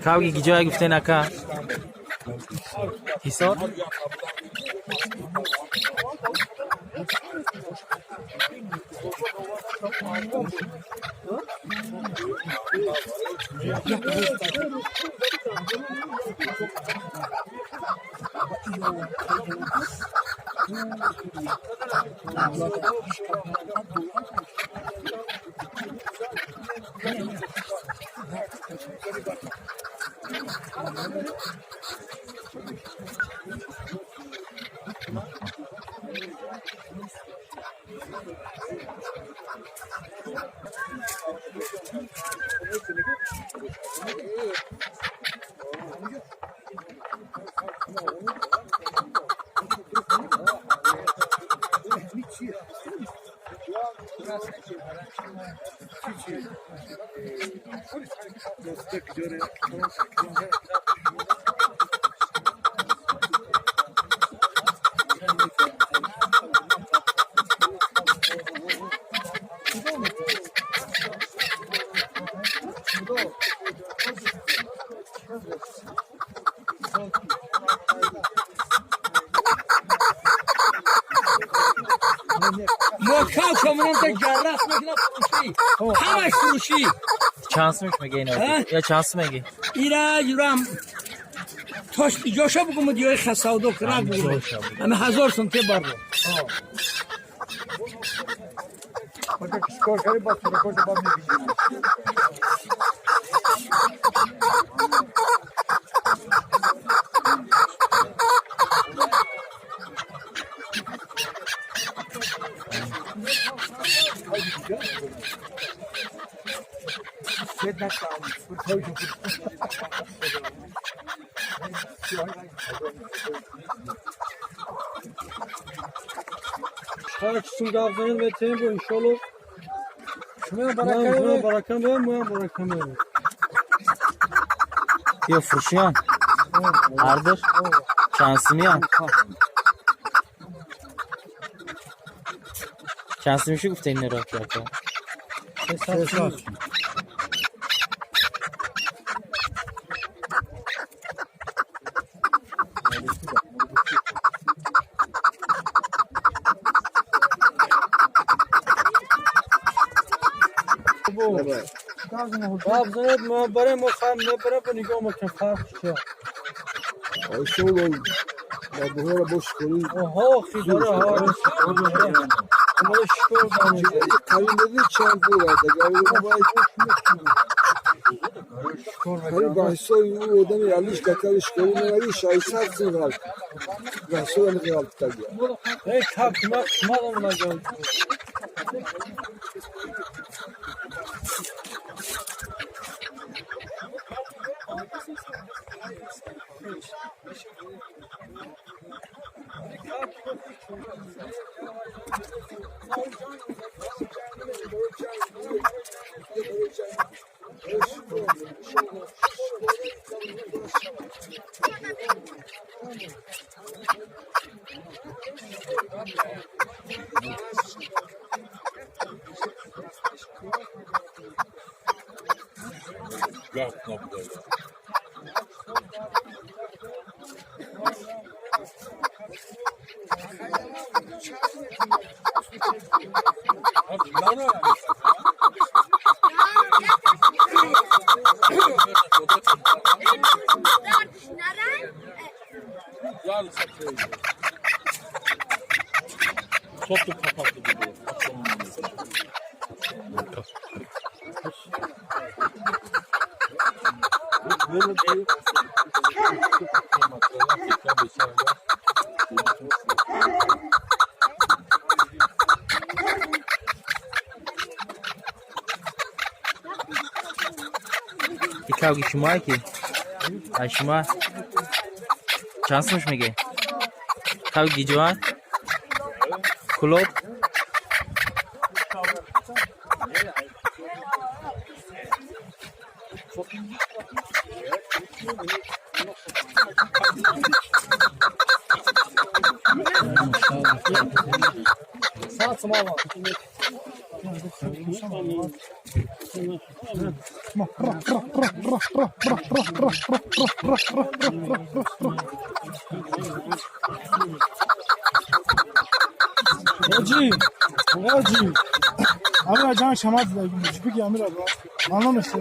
Кавги гиҷое гуфтен, ака? Ҳисор. Мо кавкамонам та ҷаррас мекунам, фурӯшӣ, ҳамаш фурӯшӣ. Чанд сумиш меги ино? А? Я чанд сум меги? Ира юрам тош ҷоша бугум, диёи хасавдо кунак бугум, ами 1000 сум те барро. Шикор кардӣ, баъд суракошо баъд мебинӣ. Хак сум гап занед, метем бо, иншолло. Шумо барака меем, моям барака меем. Ё фурӯшиян? Ҳардуш чанд сумиян? Чанд сумишу гуфта инро, ака? 300. Гап занед, мо барем, мо хар мебарем, бо нигоҳ мекунем, фарқ чия. Бабуҳоро бо шикорӣ. Оҳо, хидора, ҳо, шикор занед. Қариб медонӣ чанд пул аст? Агар бояд қариб ба ҳисоби ӯ одами алиш катари шикорӣ меравӣ, 600 сум ғалт ба ҳисоби ами ғалт кардия. Эй, кап мадам наган. Гап набуда. Toplu kapaklı gibi. И кавги шумое ки? Ай, шума чанд сумиш меги? Кавги гиҷоан? Кулоб. 100 сум ава. Ҳоҷӣ, ҳоҷӣ. Амира ҷанг шамад биги амира маълум аст.